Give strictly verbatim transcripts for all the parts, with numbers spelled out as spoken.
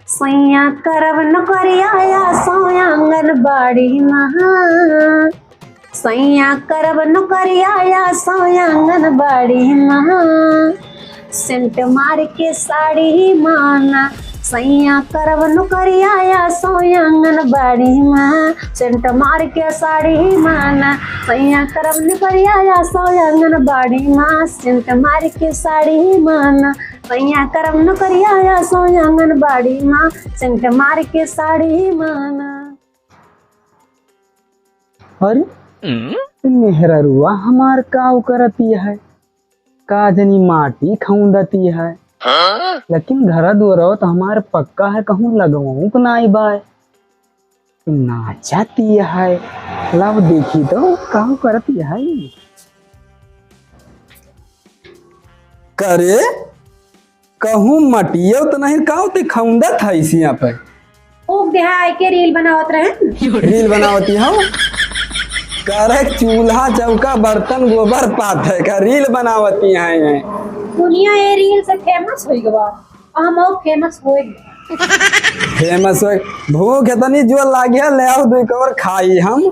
सैया करब नौकरिया या सो आंगनबाड़ी मा, सैया करब नौकरिया या सो आंगनबाड़ी मा, सेंट मार के साड़ी माना, सैया करब नौकरिया या सो आंगनबाड़ी मा, सेंट मार के साड़ी माना, सैया करब नौकरिया या सो आंगनबाड़ी मा, सेंट मार के साड़ी माना, सैया करब नौकरिया या सो आंगनबाड़ी मा, सेंट मार के साड़ी माना। अरे, मेहररुआ हमार काव करती है, का जनी माटी खौंदती है, लेकिन घर दुआरो तो हमार पक्का है, कहूँ लगवाऊँ के नाई बाय। नाचती है, लाव देखी तो काव करती है। करे, कहूँ मटियो तो नहीं, काव ते खौंदत है इसी यहाँ पे? ऊख देहा आए के रील बनावत रहे। रील बनावती हो? करे चूल्हा चौका बर्तन गोबर पात है का रील बनावती हैं? दुनिया ये रील से फेमस होई गवा, हम और फेमस होए। फेमस होए, भूख इतनी जोर लागी है, ले आओ दो एक और खाई हम।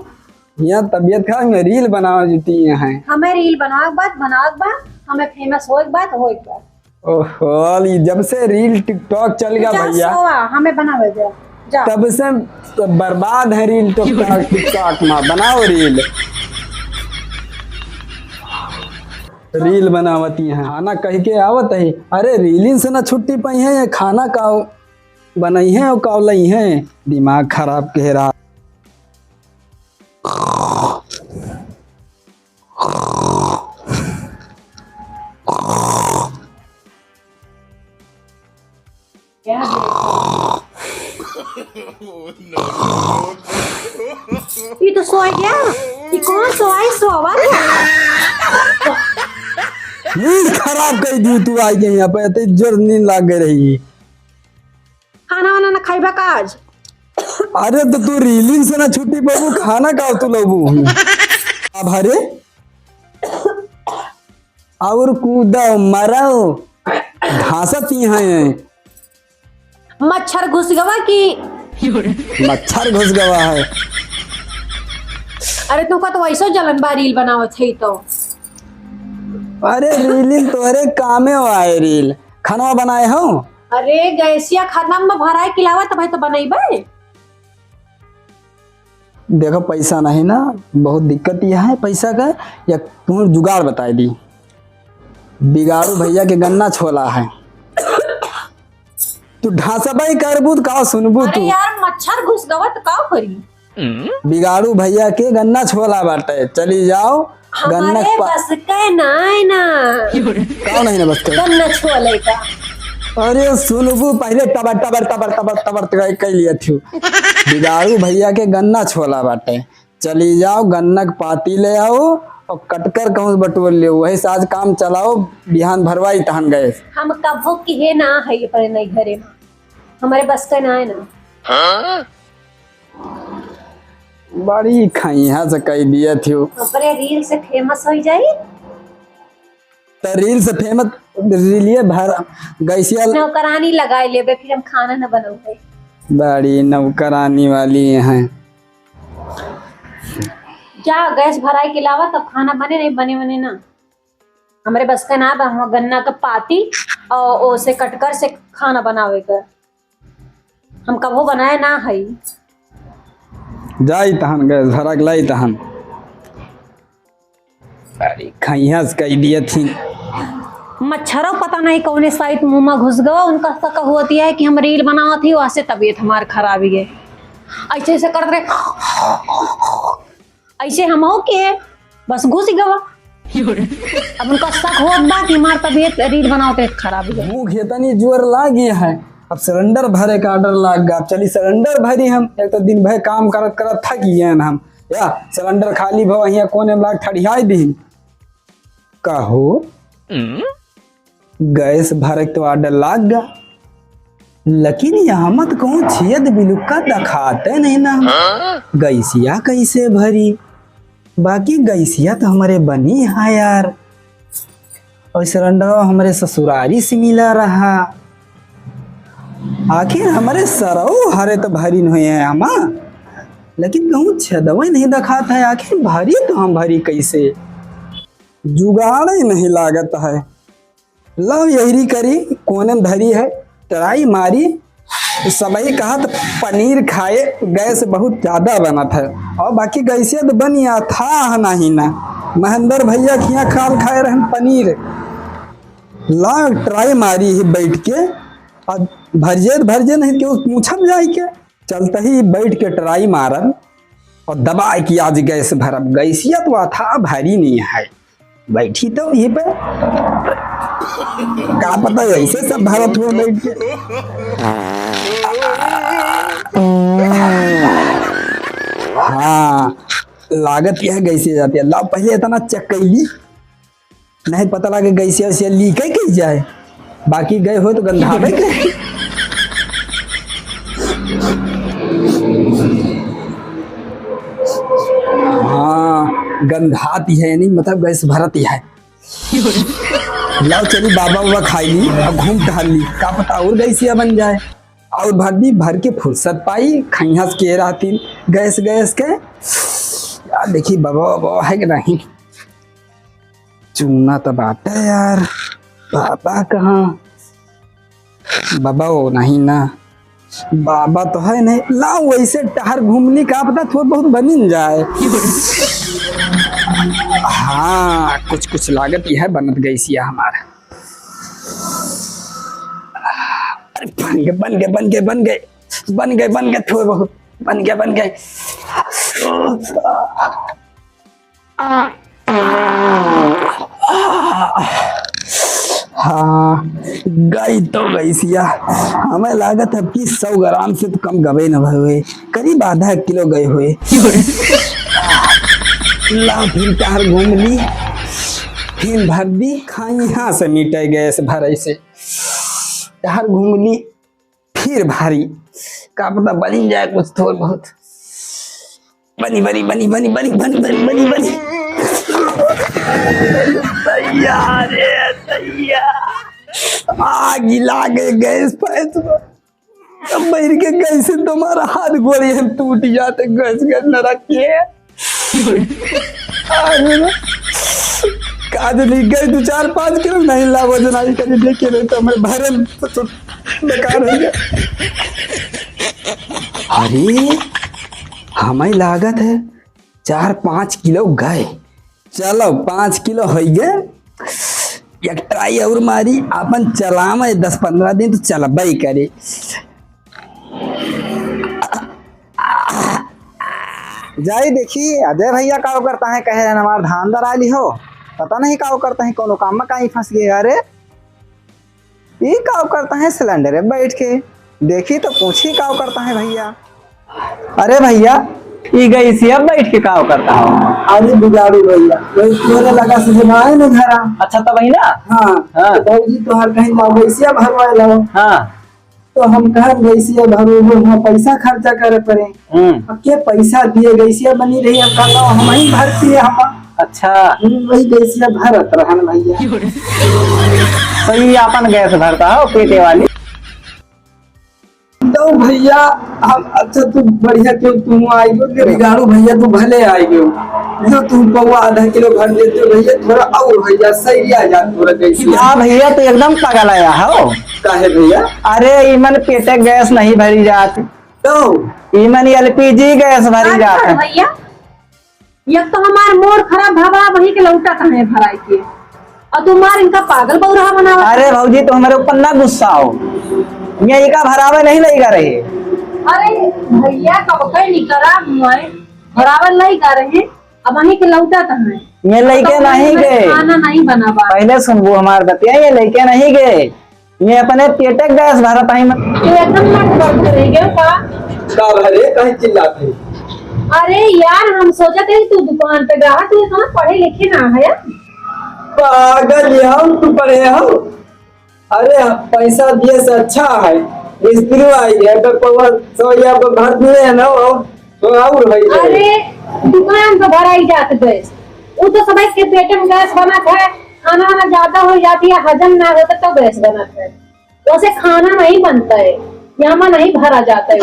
यहाँ तबियत खराब में रील बनावा जुटी हैं। हमें रील बनावे के बाद, बनावे के बाद, हमें फेमस होए के बाद, होए के बाद। ओहो, ई जब से रील TikTok चल गया जा भैया, सोवा, हमें बनावे दे, जा। तब से तो बर्बाद है रील TikTok, TikTok में बनाओ रील। रील बनावती हैं, खाना कह के आवत है, अरे रीलिन से ना छुट्टी पाई है, ये खाना का बनाई है और का लई है, दिमाग खराब के रहा। ये तो सोई गया। ये कौन सोई सोवा? नींद खराब कर दी तू, आई गई यहाँ पे, इतनी जोर नींद लाग गई रही। खाना वाना ना खाइबा का आज? अरे तो तू रीलिंग से ना छुट्टी पाबू, खाना का तू लेबू? अब हरे और कूदो मरो, घासत ही हैं। मच्छर घुस गवा कि? मच्छर घुस गवा है। अरे तुमका तो वैसो जलन बा रील बनावत है तो। अरे रीलिंग तोहरे कामे हो आए रील। खाना बनाए हो? अरे गैसिया खत्म बा भराए के अलावा तब तो बनैबे। देखो पैसा नहीं ना, बहुत दिक्कत यह है पैसा का, या तू जुगाड़ बताए दी। बिगाड़ू भैया के गन्ना छोला है, तू ढांसबे करबू त का सुनबू अरे तू? यार मच्छर घुस गवा त का करी? बिगाड़ू भैया के गन्ना छोला बाटे, चली जाओ। गन्ना हमारे पा- बस के ना है ना। कौन है ना बस के? गन्ना छोले का। अरे सुनबू पहले टबर टबर टबर टबर टबर टबर कर लिया थी। बिगाड़ू भैया के गन्ना छोला बाटे, चली जाओ गन्ना के पाती ले आओ और कटकर कहूँ से बटोर लियो, वही से आज काम चलाओ, बिहान भरवाई तहन गैस। हम कबो किहे ना है अपने नई घरे में, हमारे बस का ना है ना। बड़ी खैहा से कह दिया थियो। अपने रील से फेमस हो जाई। तो रील से फेमस, रीलिए भर गैसिया। नौकरानी लगाए लेबे, फिर हम खाना न बनौबे। बड़ी नौकरानी वाली हैं। जा गैस भराए के अलावा तब खाना बने, नहीं बने बने ना। हमरे बस का ना बा, हम गन्ना का पाती और ओसे कटकर से खाना बनावे का। हम कबो बनाए ना हई। जाई तहन गैस भरा के लाई तहन। अरे खैया से कह दिए थी। मच्छरों पता नहीं कौने साइड मुंह में घुस गवा, उनका शक होती है कि हम रील बनावत ही, वैसे तबीयत हमार खराब ही है। ऐसे ऐसे करत रहे, ऐसे हम हो के बस घुस गवा। अब उनका शक होत बा कि हमार तबीयत रील बनावत है खराब ही है। मुंह खेतनी जोर लागी है, अब सिलेंडर भरे का ऑर्डर लाग गा। अब चली सिलेंडर भरी हम, एक तो दिन भर काम करत करत थक गए हम। या सिलेंडर खाली भवा हियां कोने में लाग ठड़ियाई दी। कहो, गैस भरे के तो ऑर्डर लाग गा, लेकिन यहाँ मत कहूँ छेद बिलुक्का दिखाते नहीं ना। गैसिया कैसे भरी? बाकी गैसिया तो हमारे बनी है यार, और सिलेंडर हमारे ससुरारी से मिला रहा। आखिर हमरे सरऊ हरे तो भरी नहीं है हमा, लेकिन कहूँ छेदवे नहीं दिखात है। आखिर भरी तो हम भरी कैसे? जुगाड़े नहीं लागत है। लव यही करी, कोने में धरी है, try मारी, सबही कहत पनीर खाए, गैस बहुत ज्यादा बनत है। और बाकी गैसे तो बनिया था नहीं ना, महेंद्र भैया खिया काल खाए रहन पनीर। लव try मारी ही बैठ के, अब भरजे तो भरजे नहीं, क्यों पूछब जाए के? चलते ही बैठ के try मारब और दबाए कि आज गैस भरब। गैसिया तो था, भरी नहीं है। बैठी तो ये पे, का पता ऐसे सब भरत हुए बैठ के। हाँ, लागत यह गैसे जाती है। लाओ पहले इतना check कर ली, नहीं पता लगे गैसिया वैसिया लीक है कहीं जाए, बाकी गए हो तो गंधावे के। हाँ, गंधाती है नहीं, मतलब गैस भरती है। लाओ चली बाबा बाबा खाई ली, अब घूम टहल ली, का पता और गैसिया बन जाए। और भर दी, भर के फुर्सत पाई, खैहस के रहती गैस गैस के। यार देखी बाबा बाबा है कि नहीं, चूना तो बाटे यार, बाबा कहाँ? बाबा वो नहीं ना, बाबा तो है नहीं। लाओ वैसे टहर घूम ली, का पता थोड़ा बहुत बनिन जाए। हाँ, कुछ कुछ लागत यह बनत गैसिया हमारा। अरे बन गए, बन गए, बन गए, बन गए, बन गए, बन गए, थोड़े बहुत बन गए, बन गए। हाँ, गई तो गैसिया। हमें लागत है कि सौ ग्राम से तो कम गवे न भवे, करीब आधा किलो गए हुए। ला फिर टहर घूम ली, फिर भर दी, खैहा से मिटे गैस भरे से। टहर घूम ली, फिर भरी, का पता बनी जाए कुछ थोड़ बहुत। बनी, बनी, बनी। तैयार है, तैयार। आग ही लागे गैस पर। अब बैठ के गैस से तुम्हारा हाथ गोड़े हम टूट जाते, गैस के नरक के। अरे, का जनी गई दो चार पाँच किलो नहीं लावो, जना ई कभी देखे रहे तो हमारे भरम तो बेकार हो गया। अरे, हमें लागत है चार पाँच किलो गए। चलो, पाँच किलो हो गए। एक try और मारी, अपन चलावे दस पन्द्रह दिन तो चलबे ही करे। जाई देखी अजय भैया का करता है, कहे रहन हमार धान दराली हो, पता नहीं का करता है, कोनो काम में कहीं फंस गए। अरे ई का करता है सिलेंडर में बैठ के, देखी तो पूछी का करता है भैया। अरे भैया, ई गैसिया बैठ के का करता हो? अरे बिगाड़ू भैया, वही तोरे लगा से जब आए ना घरा। अच्छा तब वही ना? हाँ, हाँ। तो भौजी तोहार कहीं ला गैसिया भरवा लो। हाँ। तो हम कहन गैसिया भरू हो, वहाँ पैसा खर्चा करे पड़े। हम्म। अब के पैसा दिए गैसिया बनी रही, अब कहता हम ही भरती है हम। अच्छा। हम्म, वही गैसिया भरत रहन भैया। सही आपन गैस भरता हो पेटे वाली। तो भैया हम, अच्छा तू बढ़िया क्यों तू आई गयो, बिगाड़ू भैया तू भले आई गयो। जो तू पौवा आधा किलो भर देते हो भैया, थोड़ा और भैया सही आ जा थोड़ा गैसिया। हाँ भैया, तू एकदम पागल आया हो। काहे भैया? अरे, इमन पेटे गैस नहीं भरी जात। तो? इमन एलपीजी गैस भरी जात है। भैया, एक तो हमार मोर खराब भवा, वही के लौटा कहाँ है भराई के, और तुम्हार इनका पागल बौरा बनावा। अरे भौजी, तो हमारे ऊपर ना गुस्सा हो, ये इका भरावे नहीं लइका रहे। अरे भैया, कब कहीं निकरा मैं भरावे लइका रहे, अब वहीं के लौटा कहाँ है? ये लइके तो नहीं गए। खाना नहीं बनावा। पहले सुनबू हमार बतिया, ये लइके नहीं गए। ये अपने पेटे गैस भरत आई। तू एकदम मत बक रही गयो का? का भरे, काहे चिल्लात है? अरे यार, हम सोचत है तू दुकान पे ग्राहक, तू इतना पढ़े लिखे ना है। पागल ये हम, तू पढ़े हो? अरे पैसा दिए से अच्छा है, मिस्त्री आई है तो पौवा सौ रुपया पे भर दिए है ना, और तो और भाई जाए। अरे, दुकान पे भराई जात गैस। वो तो सब के पेट में गैस बनत है, खाना वाना ज्यादा हो जाती है, हजम ना होता तो गैस बनत है। वैसे खाना नहीं बनता है। यहाँ में नहीं भरा जाता है।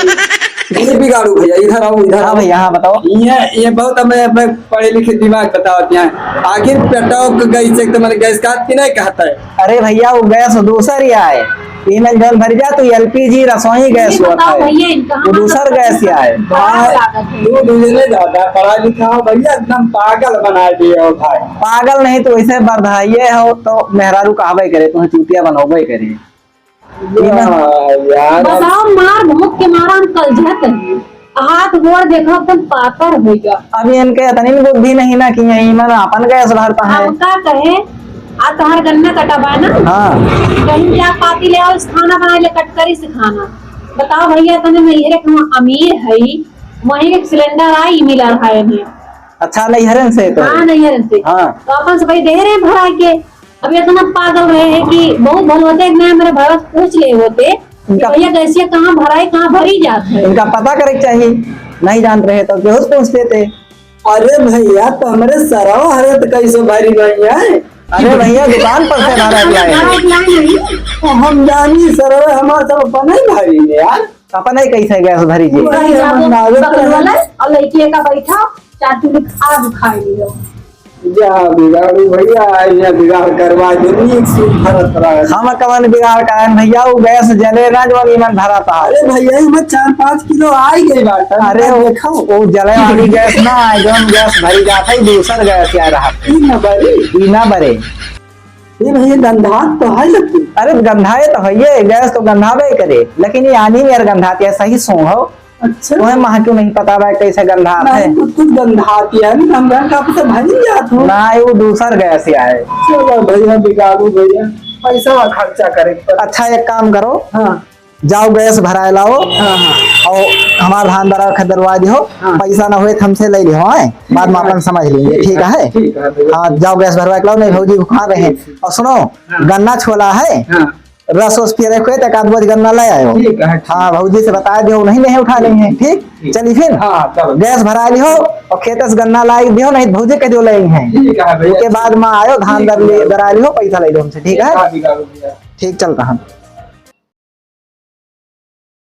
ये बिगाड़ू भैया, इधर आओ, इधर हाँ आओ। भैया, हाँ, बताओ। ये, ये बहुत हमें, हमें पढ़े लिखे दिमाग बतावत यहाँ। आखिर पेटोक गैस से तो मैंने गैस का कि नहीं कहता है? अरे भैया, वो गैस दूसर ही आए। इनमें जौन भर जा, तू एलपीजी रसोई गैस ये होता बताओ है। भैया, इनका वो दूसर गैस ही आए। खराब भाई, लागत है। तू बुझले ज्यादा पढ़ा लिखा हो भैया, एकदम पागल बना दिए हो भाई। पागल नहीं, तू ऐसे बर्धाइए हो तो मेहरारू कहबे करे, तुम्हें चूतिया बनोबे करे। वाह यार। बताओ, मार भूख के मारा हम कलजत हैं। हाथ गोड़ देखो, एकदम पातर हो गया। अब इनके इतनी बुद्धि नहीं ना कि यही मन अपन गैस भरता है। हम का कहे, आ तोहर गन्ना कटा बा ना? हाँ। कहीं जा पाती ले आओ, इस खाना बना ले, कटकरी से खाना। बताओ भैया, तने नैहरे के वहाँ अमीर है, वहीं एक सिलेंडर आई, मिला रहा है इन्हें। अच्छा, नैहरन से तो? हाँ, नैहरन से। हाँ। तो अपन से भाई दे रहे हैं भरा के। अब इतना पागल रहे हैं कि बहुत भल होते, एक मैं मेरे भैया से पूछ ले होते कि इनका भैया गैसिया कहाँ भराए, कहाँ भरी जात है। इनका पता करे के चाहिए, नहीं जानत रहे तो केहू से पूछ लेते। अरे भैया, तो हमरे सरवा हरे तो कैसे भरी भैया है? अरे भैया, दुकान पर से भरा के लाए हैं। भरा के लाए हैं। तो हम जानी सरवा हमारे सब अपने ही भरी है यार। अपने ही कैसे गैस भरी जी? वही हम जाबो, अंदाजा बगल तो है। वाला और लड़की का बैठा, चार चूल्ही आग खाई लियो। जा बिगाड़ू भैया, यहाँ बिगाड़ करवा दे, नीक से भरत रहा। हम कवन बिगाड़ कराएन भैया, वो गैस जले ना जो ईमन भरा था। अरे भैया, इमन चार पाँच किलो आई गई बात है, अरे वो, देखो। वो जले वाली गैस ना आए, जौन गैस भरी जात है, दूसर गैस आ रहा है। ई ना बरे। ई ना बरे। ये भैया गंधात तो है लेकिन। अरे गंधाए तो है, ये गैस तो गंधाबे करे, लेकिन ये आनी नियर गंधात है, सही सो हो। अच्छा। तुम्हें महकू नहीं पता बा कैसे गंधात है? नहीं, कुछ, कुछ गंधात है, नहीं, हम घर का आपसे भरी जात हो। ना, ये वो दूसर गैस ही आए। चलो भैया, बिगाड़ू भैया, पैसा खर्चा करे पर। अच्छा, एक काम करो। हाँ। जाओ गैस भराए लाओ। हाँ, हाँ। और हमार धान दरा खदरवा दिहो। हाँ। पैसा ना होए तो हमसे ले लिहो, हैं? बाद में ठीक है। अपन समझ लेंगे, ठीक ठीक है, है? ठीक है भैया। हाँ, जाओ गैस भरवा के लाओ, नहीं भौजी भुखा रहे हैं। ठीक, ठीक। और सुनो, हाँ। गन्ना छोला है, हाँ। रस उस पिए रखे तो एक आध बोझ गन्ना ले आयो। ठीक है, ठीक। हाँ, भौजी से बता दियो, नहीं, नहीं उठा लेंगे, ठीक? ठीक। चली फिर। हाँ, चलो। गैस भरा लिहो और खेत से गन्ना लाई दियो, नहीं तो भौजी कह दियो ले हैं। ठीक है भैया। उसके बाद में आयो, धान ठीक दर ले, है। दरा लिहो, पैसा ले लो हमसे, ठीक है? हाँ, ठीक है भैया। ठीक, चलता हम।